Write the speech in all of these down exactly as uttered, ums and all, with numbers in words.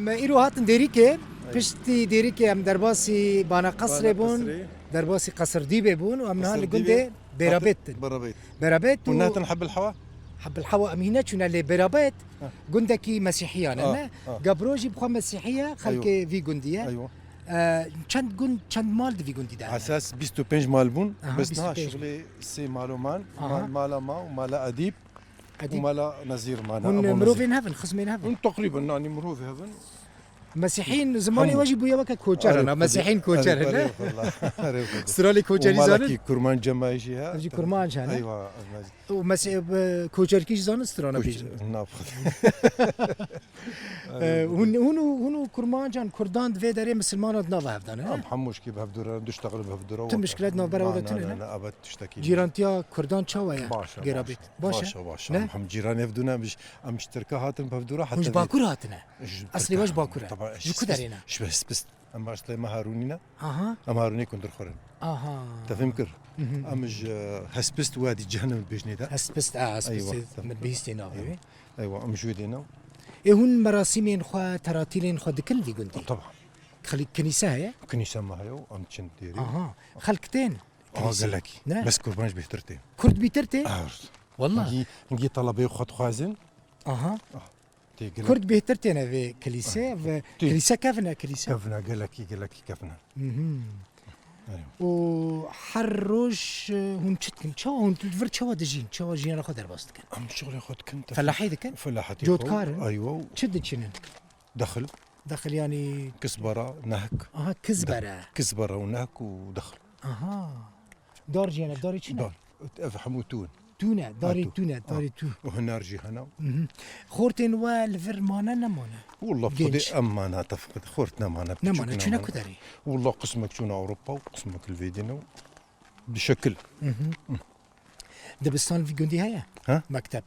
Me îro hatin Dêrîkê, piştî Dêrîkê em derbasî Bana Qesrê bûn, derbasî Qesr Dîbê bûn û em niha li gundê Bêrabêt in. Bêrabêt. Bêrabêt û Hûn nehatin Hebil Hewa? Hebil Hewa em hîn neçûne lê Bêrabêt gundekî Mesîhiyan e, ne? Gabro jî bi xwe Mesîhî ye, xelkê vî gundî ye. Eywa. E, çend gund, çend mal di vî gundî de hene? Esas bîst û pênc mal bûn, bes niha şixulê sê malo man, mal, mala ma û mala Edîb. Edîb. Û mala Nezîr mane. Hûn mirovên hev in, xizmên hev in? Hûn teqrîben, yanî mirovê hev in. Mesîhîn zimanê we jî bûye weke koçer in, ha, Mesîhîn koçer in, ne? Stralê koçerî zanin? Malekî kurmanc cemay jî he. Ev jî kurmanc he, ne? Eywa, ev Mesîh. Û Mesîh, e, koçerkî jî zanin strana bêjin? Naf. E, hûn, hûn û, hûn û kurmancan, kurdan di vê derê misilmanan di nava hev de ne? Em hemû şikî bi hev dû re, duştexil bi hev dû re. Tu mişkilet navbera we de tune ne? Na, na, na, ebed tiştekî. Cîrantiya kurdan çawa ye? Baş e, Gêrabêt? Baş e. Baş e, baş e. Ne? Em hemû cîran hev dû ne, em ji, em ji Tirka hatin bi hev dû re. Hûn ji Bakur hatine? Eslê we ji Bakur e. Ji ku derê ne? Ji Hespist. Em eslê me Harûnî ne? Aha. Em Harûnê Kundirxwir in. Aha. Te fêm kir? Em ji Hespist, Wadî Cehennem dibêjinê de. Hespist, a, Hespist. Eywa, min bihîstê navê wê. Eywa, em ji wê dê ne. Ê hûn merasîmên xwe, teratîlên xwe dikin vî gundî? Taban. Xelî-, kinîse heye? Kinîse me heye û em çin dêrê. Aha. Xelk tên? Aha, gelekî. Ne? Bes kurban ji bêhtir tê. Kurd bîtir tê? Aha. Wallah. Hingî, hingî telebeyê xwe dixwazin. Aha. Ah, tê gelek. Kurd bêhtir têne vê kilîsê, ve kilîse kevin e, kilîse? Kevin e, gelekî, gelekî kevin e. Mhm. Erê. Û her roj, e, hûn çi dikin? Çawa hûn li vir çawa dijîn? Çawa jiyana xwe derbas dikin? Em şixulê xwe dikin, te Felahî dikin? Felahetî xwe. Cotkar in? Eywa. Çi diçînin? Dexil. Dexil yanî? Kisbara, nehk. Aha, kisbere. Kisbara û nehk û dexil. Aha. Dar jî hene, darê çi ne? Dar. Ev hemû tû in. Tû ne, darê tû ne, darê tû. Û hinar jî hene. Mhm. Xortên we li vir mane nemane? Wallah, xwedê em mane, te xort nemane, piçûk nemane. Nemane, çûne ku derê? Wallah, qismek çûne Ewropa û qismek li vê dî ne û bi şekil. Mhm. Dibistan vî gundî heye? Ha? Mekteb,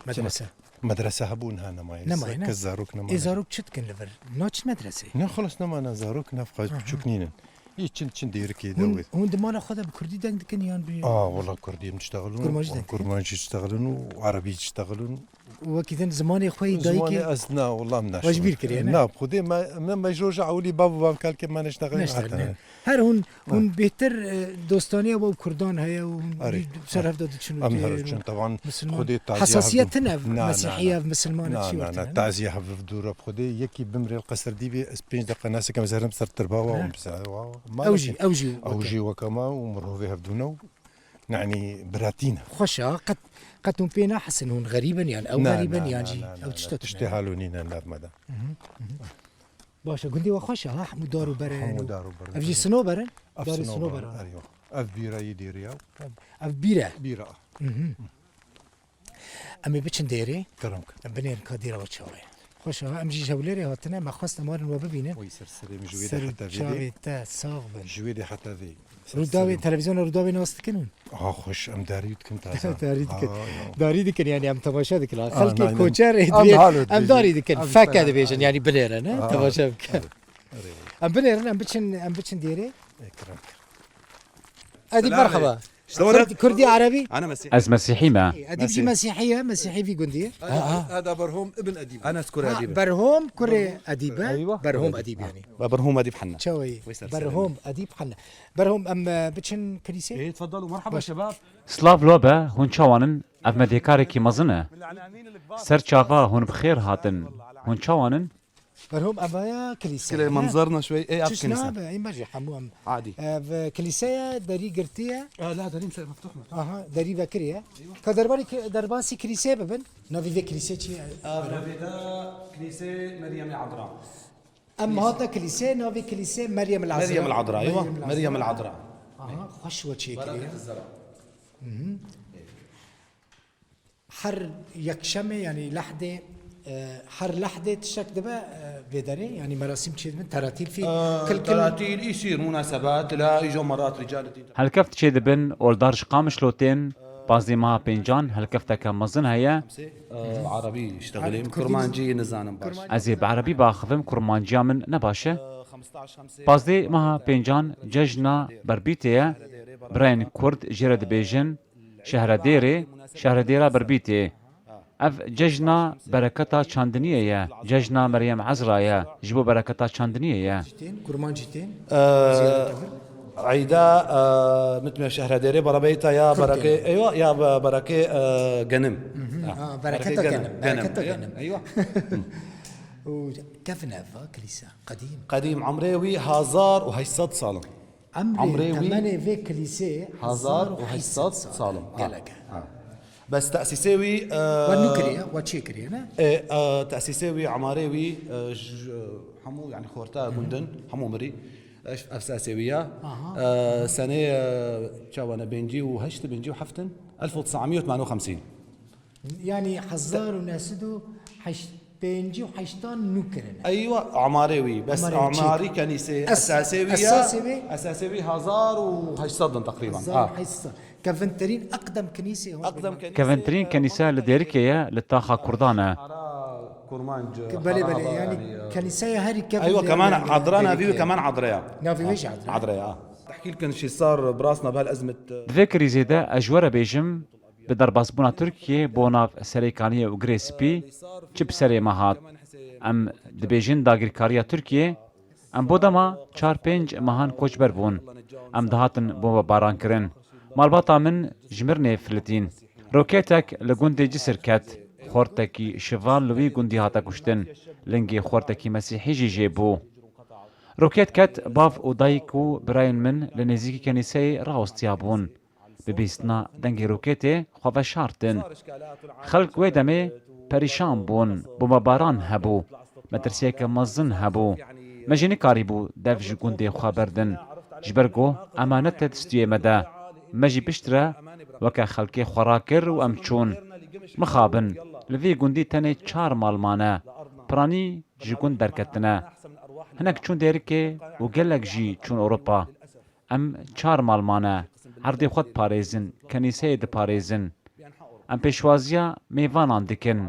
medrese? Medrese hebû, niha nemaye. Nemaye, ne? Kes zarok nemaye. Ê zarok çi dikin li vir? Naçin medresê? Ne, xelas nemane, zarok nav xwe piçûk nînin. Yê çin çin dêrikê de wê. Hûn di mala xwe de bi kurdî deng dikin yan bi... A, wela kurdî em diştexilin. Kurmancî deng dikin. Kurmancî diştexilin û erebî diştexilin. Wekî din zimanê xwe yî dayikê... Zimanê ez na, wela em naşinim. We ji bîr kiriye, ne? Na, xwedê me, me, me ji roja ewilî bav û bavkalkê me neştexilin. Neştexilin, hatine. Her hûn, hûn bêhtir, e, dostaniya we û kurdan heye û hûn ser hev de diçin û têrin û misilman. Em her diçin, teban xwedê taziya hev... Hesasiyet tine ev, mesîhiye ev, misilman e, çi were tine? Na, na, na, taziya hev dûr e. Xwedê yekî bimrê li qesir dî bê, ez pênc deqa nasekim, ez herim ser tirba wa û em ser wa. Ew jî, ew jî weke me û mirovê hevdû ne û, yanî, biratî ne. Xweş e, qet, qet hûn pê nahesin hûn xerîb in yan ew xerîb in yan jî ew tişta tiştê halo nîne nav me de. Baş e, gundê we xweş e, ha, hemû dar û ber in. Hemû dar û ber in. Ev jî sinober in? Ev darê sinober in, erê. Ev bîra yî dêrê ya. Ev bîr e? Bîra. Em ê biçin dêrê. Kerem ke. Em binêrin ka dêra we çawa ye. Xweş e, em jî ji Hewlêrê hatine, me xwest em werin we bibînin. Oy, ser serê min, ji wê de heta vê dê. Ser çavê te sax bin. Ji wê de heta vê. Rûdawê, televîzyona Rûdawê nas dikin hûn? Ha, xweş, em darî dikin taze. Darî dikin. Ha, ya. Darî dikin, yanî em temaşe dikin. Ha, xelkê koçer ê dibê, em darî dikin. Feke dibêjin, yanî binêrin, ne? Temaşe bikin. Erê. Em binêrin, em biçin, em biçin dêrê. Ê, kerem ke. Edîb, merhaba. Kurd-, Kurdî, Erebî? Ana Mesîhî. Ez Mesîhî me. Edîb jî Mesîhî ye, Mesîhî vî gundî ye. Hada Berhom ibn Edîb. Ana skur Edîb. Berhom kurê Edîb e. Eywa. Berhom Edîb yanî. Ve Berhom Edîb hene. Çawa yî? Berhom Edîb hene. Berhom, em, e, biçin kilîsê? Ê, tfeddelû, merhaba şebab. Silav lo be, hûn çawan in? Ev me dêkarekî mezin e. Ser çava hûn bi xêr hatin. Hûn çawan in? Berhom, eva ya kilîse. Şikilê, ne? Menzerna şwey, ê, ev kilîse. Çişna be, ê, me jî hemû em. Adî. Ev, e, kilîse ye, derî girtî ye. E, la, derî ser meftuh me. Aha, derî vekirî ye. Ka derbarî ki-, derbasî kilîsê bibin. Navê vê kilîsê çi ye? Ev, navê de kilîsê Meryemê Adra. Em hate kilîsê, navê kilîsê Meryem el Azra. Meryem el Adra, eywa. Meryem el Adra. Aha, xweş we çêkiriye. Bereketî zera. Mhm. Her yekşemê, yanî lehdê, e, her lehdê tiştek dibe, e, vê derê, yanî merasîm çêdibin, teratîl fî, e, kilkil. Teratîl, îsîr, munasebat, la îjo merat, rical din. Helkeft çêdibin, oldar ji Qamişlo tên, pazdê meha pêncan helkefteke mezin heye. E, erebî iştexilîm, kurmancî nizanim baş. Ez ê bi erebî biaxivim, kurmanciya min ne baş e. Pazdê meha pêncan cejna Berbîtê ye. Birayên kurd jê re dibêjin Şehredêrê, Şehredêra Berbîtê. Ev cejna bereketa çandiniyê ye. Cejna Meryem Ezra ye. Ji bo bereketa çandiniyê ye. Jî tên, kurmancî tên. Ee, Ziyareta vir. Eyda, e, mitme şehredêrê berebeyta ya Kurtê. Berekê, eywa, ya be-, berekê, e, genim. Mhm. Ha, Ha, bereketa berekê genim, genim, bereketa genim. Eywa. Û kevin ev va kilîsa, qedîm. Qedîm, emrê wî hazar û heşt sed sal in. Emrê, emrê wî temenê vê kilîsê hazar û heşt sed sal in. Gelek e. Ha. Bes tesîsê wî, e, we nû kiriye, we çê kiriye, ne? E, e, tesîsê wî, emarê wî, e, ji, hemû, yani, xorta gundin, hemû mirî. Ev, ev sesê wî ya. Aha. E, senê, e, çawa ne, pêncî û heşt, pêncî û heft in? Elf û tes'a mî û temanî û xemsîn. Yani hezar û neh sed û heşt, pêncî û heştan nû kirine. Eywa, amarê wî. Bes amarê wî çêk. Amarî kenîsê Es-, esasê wî ya. Esasê wî? Esasê wî hezar û heşt sed in teqrîban. Hezar û heşt sed. Ha. Kevintirîn, ekdem kenîsê hon. Ekdem kenîsê. Kevintirîn kenîse li Dêrikê ye, li taxa Kurdan e. Ara Kurmanc, Ke-, belê, ara belê, hava yani yani, e, kenîseya herî kevin Eywa, de keman yani, adra, navî wî Dêrikê. Keman adreya. Navî wî Ha, jî adreya. Adreya, ha. Tehkîl kin şî sar birasna bihel ezmit, e, Di vê krîzê de ez ji we re bêjim, bi derbasbûna Tirkiyê bo nav Serê Kaniyê û Girê Spî çi bi serê me hat? Em dibêjin dagirkariya Tirkiyê, em bo dema çar pênc mehan koçber bûn. Em dihatin bombebaran kirin. Malbata min ji mirinê filitîn. Roketek li gundê Cisir ket. Xortekî şivan li wî gundî hate kuştin. Lingê xortekî mesîhî jî jê bû. Roket ket, bav û dayik û birayên min li nêzîkî kenîseyê raostiyabûn. Bi bîstina dengê roketê xwe veşartin. Xelk wê demê perîşan bûn, bombebaran hebû, metirsiyeke mezin hebû. Me jî nikarîbû dev ji gundê xwe berdin, ji ber ku emanet e di stûyê me de. Me jî piştre weke xelkê xwe rakir û em çûn. Mixabin, li vî gundî tenê çar mal mane. Piranî ji gund derketine. Hinek çûn Dêrikê û gelek jî çûn Ewropa. Em çar mal mane, erdê xwe diparêzin, kenîseyê diparêzin. Em pêşwaziya mêvanan dikin,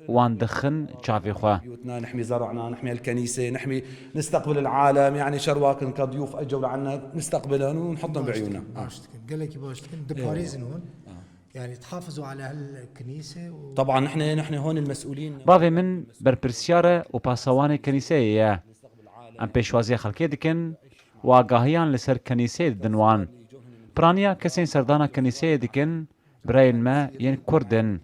wan dixin çavê xwe. بيوتنا، نحمي زرعنا، نحمي الكنيسة، نحمي، نستقبل العالم، يعني شرواكن كضيوف أجوا لعنا، نستقبلهم ونحطهم Baş بعيوننا. Dikin, baş dikin, gelekî baş dikin. Eyvallah. Diparêzin hûn. Yani تحافظوا على هالكنيسة و طبعا نحن، نحن هون المسؤولين. Bavê min berpirsiyar e û pasewanê kenîseyê ye. Em pêşwaziya xelkê dikin û agahiyan li ser kenîseyê didin wan. Piraniya kesên serdana kenîseyê dikin, birayên me yên Kurd in.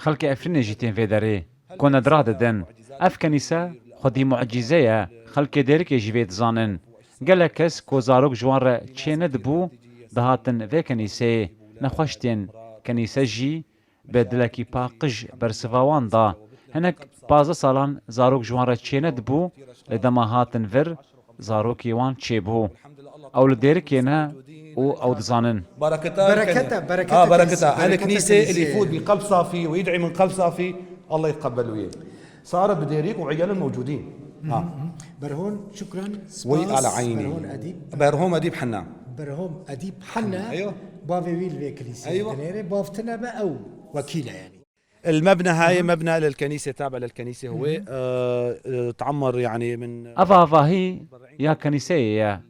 Xelkê Efrînê jî tên vê derê. Ku nedira didin. Ev kenîse xwedî mucîze ye. Xelkê Dêrikê jî vê dizanin. Gelek kes ku zarok ji wan re çê nedibû, dihatin vê kenîseyê. Nexweş tên. Kenîse jî bi dilekî paqij bersiva wan da. Hinek pazdeh salan zarok ji wan re çênedibû, lê dema hatin vir, zarokê wan çêbû. Ew li Dêrikê ne û ew dizanin. بركة، بركة، بركة الكنيسة. الكنيسة اللي يفوت بقلب صافي ويدعي من قلب صافي، الله يتقبل وياه. صارت بديريك وعيالهم موجودين. ها. برهون، شكرا. وي على عيني. برهون أديب. برهوم أديب حنا. برهوم أديب حنا. أيوة. Bavê wî li vê kilîsê أيوة. Dinêre, bav tine be ew wekîl e yani. المبنى هاي مبنى للكنيسة، تابع للكنيسة هو. آه، آه، تعمر يعني من Ev avahî ya kenîseyê ye.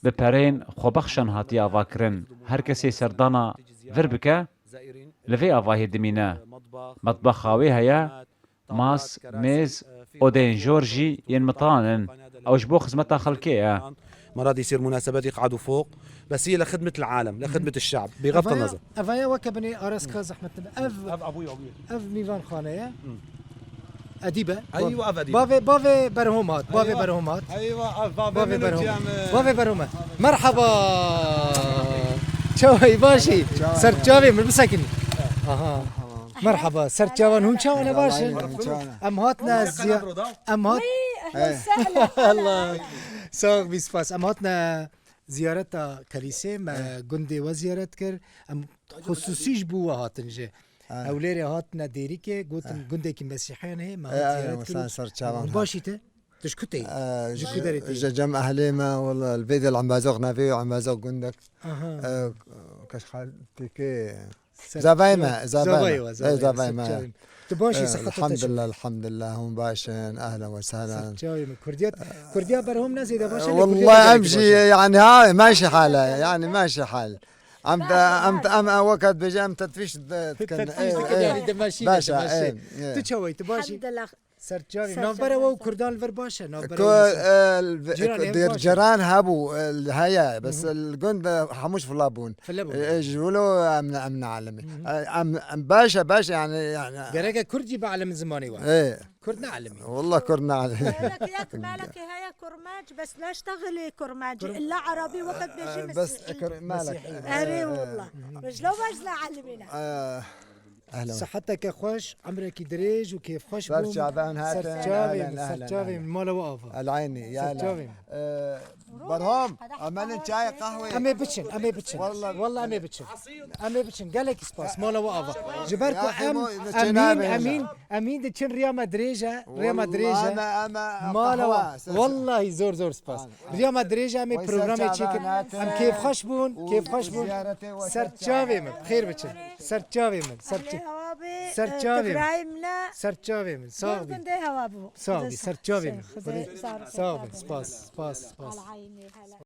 Bi pereyên xwebexşan hatiye avakirin. Her kesê serdana vir bike, li vê avahiyê dimîne. Metbaxa wê heye, mas, mêz, odeyên jor jî yên mitran in. Ew ji bo xizmeta xelkê ye. مرات يصير مناسبات يقعدوا فوق، بس هي لخدمة العالم، لخدمة الشعب، بغض النظر. Evaya weke binê araska zehmet dibe. Ev, ev abû ya wî. Ev mîvanxane ye. Edîbe. Eywa, ev Edîbe. Bavê, bavê Berhom hat. Bavê Berhom hat. Eywa, ev bavê Bavê min û Berhom. Cem, e, Bavê Berhom e. Merhaba. Çawayî başî. Ser çavê min bisekinî. Aha. Merhaba. Ser çavan hûn çawan e, baş e? Em hatine ziya-, em hat- Wî, ehlen sehlen. Allah. Sağ ol, bî spas. Em hatine ziyareta kelîsê, me gundê we ziyaret kir. Em xusûsî ji bo we hatin jî. Ewlêrê hatine Dêrikê, gotin gundekî mesîhiyan heye, me hat ziyaret kir. Ser çavan. Hûn baş î te? Tu ji ku tê? Ji ku derê tê? Ji cem ehlê me, wala, li vê de li Embazok navê wê Embazok gundek. Aha. E, keşxal têkê. Zavayê me, zavayê me. Zavayê me. Tu baş î, sexet te çi? Elhamdulillah, elhamdulillah, hûn baş in, ehlen we sehlen. Serçavê min. Kurdiya, Kurdiya Berhom ne zêde baş e, lê Kurdiya Wallahî em jî, yani, ha, meşî hal e, yani, meşî hal. Em de, em, em, em, wek dibêje, em tetfîş de dikin. Tetfîş Ê, dikin, ê. Yanî dimeşîne, Baş e, dimeşî. Ê, ê. Tu çawa yî? Tu baş î? Elhamdulillah. Serçavê. Ser Navbera serçavê. We û Kurdan li vir baş e? Navbera Ku, we nasıl? E, l-, Cîran ku ê dir baş e? Cîran hebû, e, heye, bes Hı hı. Li gund, e, hemûş fila bûn. File bûn. E, e, ji wilo em, em nealimî. Hı hı. E, em, em baş e, baş e, yani, yani. Gerek e Kurd jî bielime zimanê we. E. Kurd nealimî. Wallah Kurd nealimî. Melek, yek melekê heye kurmanc, bes neştexilê kurmanc. Kurm- Illa Erabî wekit bêjî E, bes Mesîhî. Kur-, melek. Mesîhî. Erê E, e. Wallah. Bes lo baş nealimîne. E, ehlen. Siheteke xweş, emrekî dirêj û kêfxweş Ser bûn. Çavan hatin, Ser çavê ehlen, min, ser ehlen, çavê ehlen. Min. Mala we ava. El Eynî, Ser ya la. Çavê min. E, Berhom, emelin çay, qehwe. Em ê biçin, em ê biçin. Wallah. Wallah em ê biçin. Em ê biçin. Gelek spas. Mala we ava. Ji ber ku Ya, em, Emo, em çênabê. Emîn, Emîn, Emîn diçin riya me dirêj e. Riya me dirêj e. Wallah, eme, eme, Mala qehwe, we. Ser Wallahî zor zor spas. Ana. Riya me dirêj e, em ê Vay ser programê çavan çêkin. Hatin. Em kêfxweş bûn, Û kêfxweş bûn. Ziyaretê we Ser ser çavê çavan. Min. Xêr biçin. Ser çavê min. Ser Ehlê ç-, hewa bê, ser e, çavê min. Tigrayê min e. Ser çavê min. Sağ Gor bî. Gundê hewa bû. Sağ bî, ser çavê min. Xwedê sağ Sağ bî. Spas, spas, spas. Al eynî, hele.